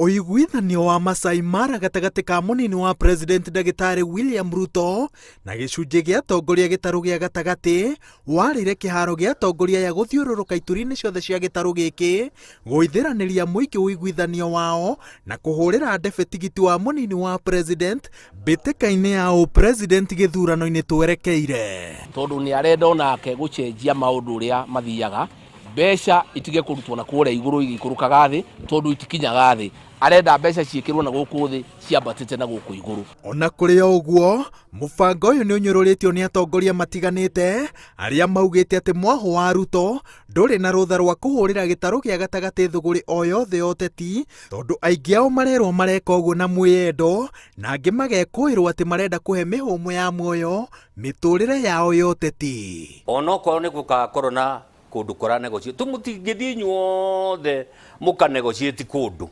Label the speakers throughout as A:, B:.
A: Ũiguithanio wa Masai Mara gatagatĩ ka mũnini wa President Ndagĩtarĩ William Ruto na gĩcunjĩ gĩa atongoria gĩtarũ gĩa gatagatĩ warĩire kĩharo gĩa atongoria aya gũthiũrũrũka ituri-inĩ ciothe cia gĩtarũ gĩkĩ gũithĩranĩria mũingĩ ũiguithanio wao na kũhũrĩra ndebe tigiti wa mũnini wa President mbĩtĩka-inĩ ya ũpresident gĩthurano-inĩ twerekeire.
B: Tondũ nĩ arenda onake gũcenjia maũndũ ũrĩa mathiaga, mbeca itige kũrutwo na kũrĩa igũrũ igĩikũrũkaga thĩ, tondũ itikinyaga thĩ. Arenda mbeca ciĩkĩrwo na gũkũ thĩ ciambatĩte na gũkũ igũrũ.
A: Ona kũrĩ o ũguo, mũbango ũyũ nĩ ũnyũrũrĩtio nĩ atongoria matiganĩte arĩa maugĩte atĩ mwahũ wa Ruto ndũrĩ na rũtha rwa kũhũrĩra gĩtarũ gĩa gatagatĩ thũgũrĩ o yothe ya ũteti, tondũ aingĩ ao marerwo mareka ũguo na mwĩyendo na angĩ magekũĩrwo atĩ marenda kũhe mĩhũmũ ya muoyo mĩtũrĩre yao ya ũteti.
C: Onokorwo nĩ gũgakorwo na kũndũ kũra negotiate, tũmũtingĩthiĩ inyuothe mũka negotiate kũndũ.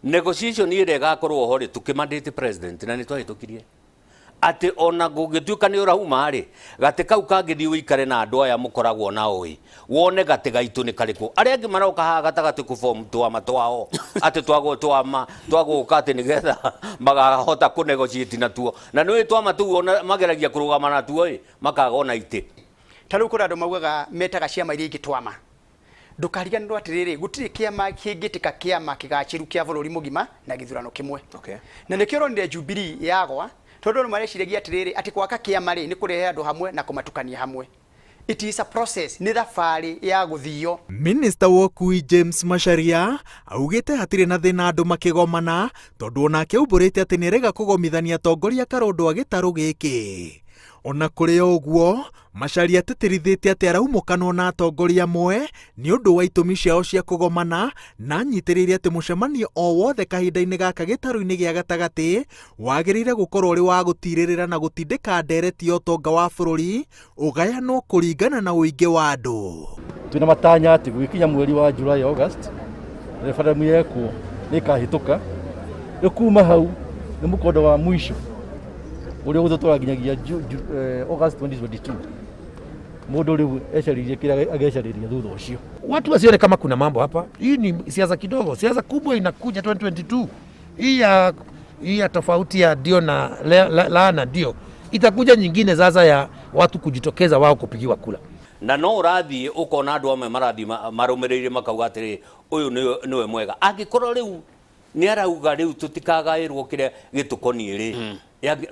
C: Negotiation ĩrĩa ĩgakorwo ho rĩ, tũkĩmandate president na nĩ twahĩtũkirie atĩ ona gũgĩtuĩka nĩ ũrauma rĩ, gatĩ kau kangĩthiĩ ũikare na andũ aya mũkoragwo nao ĩ, wone gatĩ gaitũ nĩ karĩkũ. Arĩa angĩ maroka haha gatagatĩ kũ form twama twao atĩ twama twagũka atĩ nĩgetha makahota kũ negotiate natuo, na nĩ twama tũu ona mageragia kũrũgama natuo ĩ, makaga ona itĩ.
D: Ta rĩu kũrĩ andũ maugaga metaga ciama iria ingĩ twama. Ndũkariganĩrwo atĩrĩrĩ, gũtirĩ kĩama kĩngĩtĩka kĩama kĩgacĩru kĩa bũrũri mũgima na gĩthurano kĩmwe. Na nĩkĩo ũronire Jubilee yagwa, tondũ andũ mareciragia atĩrĩrĩ, atĩ gwaka kĩama rĩ, nĩ kũrehe andũ hamwe na kũmatukania hamwe. It is a process, nĩ thabarĩ ya gũthio.
A: Minista wa ũkui James Macharia augĩte hatirĩ na thĩna andũ makĩgomana, tondũ onake aumbũrĩte atĩ nĩarega kũgomithania atongoria karũndũ a gĩtarũ gĩkĩ. Ona kũrĩ o ũguo, Macharia atĩtĩrithĩtie atĩ araumũkanwo na atongoria amwe nĩ ũndũ wa itũmi ciao cia kũgomana, na anyitĩrĩire atĩ mũcemanio o wothe kahinda-inĩ gaka gĩtarũ-inĩ gĩa gatagatĩ wagĩrĩire gũkorwo ũrĩ wa gũtirĩrĩra na gũtindĩka ndereti ya ũtonga wa bũrũri ũgayanwo kũringana na ũingĩ wa andũ.
E: Twĩna matanya atĩ gũgĩkinya mweri wa July August referendum yekwo nĩ ĩkahĩtũka. Rĩu kuma hau nĩ mũkondo wa mwisho ũrĩa ũgũtũtwara nginyagia August 2022. Mũndũ rĩu ecarĩrie kĩrĩa agecarĩria thutha ũcio.
F: Watu wasione kama kuna mambo hapa. Hii ni siasa kidogo, siasa kubwa inakuja 2022. Hii ya tofauti ya ndio na la na ndio itakuja nyingine sasa ya watu kujitokeza wao kupigiwa kura.
C: Na no ũrathiĩ ũkona andũ amwe marathiĩ marũmĩrĩire makauga atĩrĩ, ũyũ nĩwe mwega. Angĩkorwo rĩu nĩ arauga rĩu tũtikagaĩrwo kĩrĩa gĩtũkoniĩ rĩ,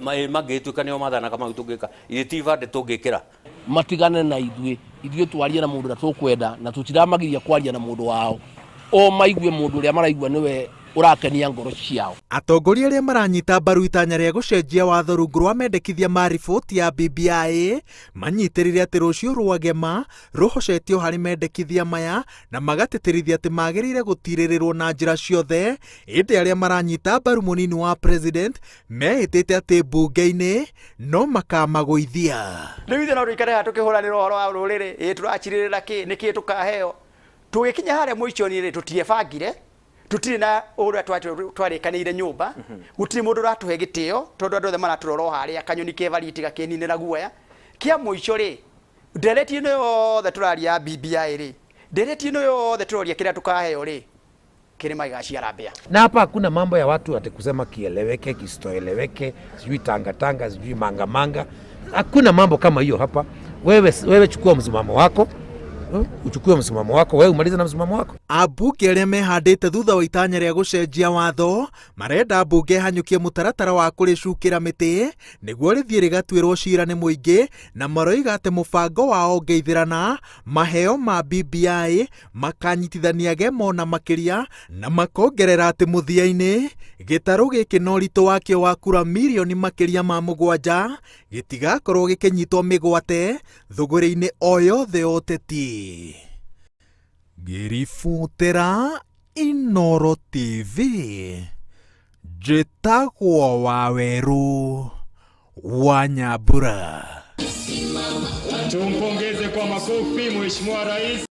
C: mangĩgĩtuĩka nĩo mathanaga mau, tũngĩka ithe ti ibandĩ tũngĩkĩra.
B: Matigane na ithuĩ, ithuĩ twarie na mũndũ ũrĩa tũkwenda, na tũtiramagiria kwaria na mũndũ wao, o maigue mũndũ ũrĩa maraigua nĩwe ũrakenia ngoro ciao.
A: Atongoria arĩa maranyita mbaru itanya rĩa gũcenjia watho rungu rwa mendekithia ma riboti ya BBI manyitĩrĩire atĩ rũciũ rwagema rũhocetio harĩ mendekithia maya, na magatĩtĩrithia atĩ magĩrĩire gũtirĩrĩrwo na njĩra ciothe. Ĩndĩ arĩa maranyita mbaru mũnini wa president mehĩtĩte atĩ mbunge-inĩ no makamagũithia.
D: Rĩu ithuĩ no tũikare haha tũkĩhũranĩra ũhoro wa rũrĩrĩ, ĩ tũracirĩrĩra kĩ, nĩ kĩ tũkaheo. Tũgĩkinya harĩa mũico-inĩ rĩ, tũtiebangire, tũtirĩ na ũrĩa twarĩkanĩire nyũmba, gũtirĩ mũndũ ũratũhe gĩtĩo, tondũ andũ othe maratũrora o harĩa kanyoni ke bariti gakĩninĩra guoya. Kĩa mũico rĩ, ndereti ĩno yothe tũraria ya BBI rĩ, ndereti ĩno yothe tũroria kĩrĩa tũkaheo rĩ, kĩrĩma gĩgaciara mbĩa.
F: Na hapa hakuna mambo ya watu ati kusema kieleweke kisitoeleweke, sijui tanga tanga, sijui manga manga. Hakuna mambo kama hiyo hapa. Wewe chukua msimamo wako, uchukue msimamo wako, wewe umalize na msimamo wako.
A: Ambunge arĩa mehandĩte thutha wa itanya rĩa gũcenjia watho marenda mbunge ĩhanyũkie mũtaratara wa kũrĩcukĩra mĩtĩ nĩguo rĩthiĩ rĩgatuĩrwo cira nĩ mũingĩ, na maroiga atĩ mũbango wao ũngĩithĩrana maheo ma BBI makanyitithania gemo na makĩria, na makongerera atĩ mũthia-inĩ gĩtarũ gĩkĩ na ũritũ wakĩo wa kura mirioni makĩria ma 7 gĩtigakorwo gĩkĩnyitwo mĩgwate thũgũrĩ-inĩ o yothe ya ũteti. Ngĩribotera Inooro TV, njĩtagwo Wawerũ wa Nyambura.
G: Tumpongeze kwa makofi Mheshimiwa Rais.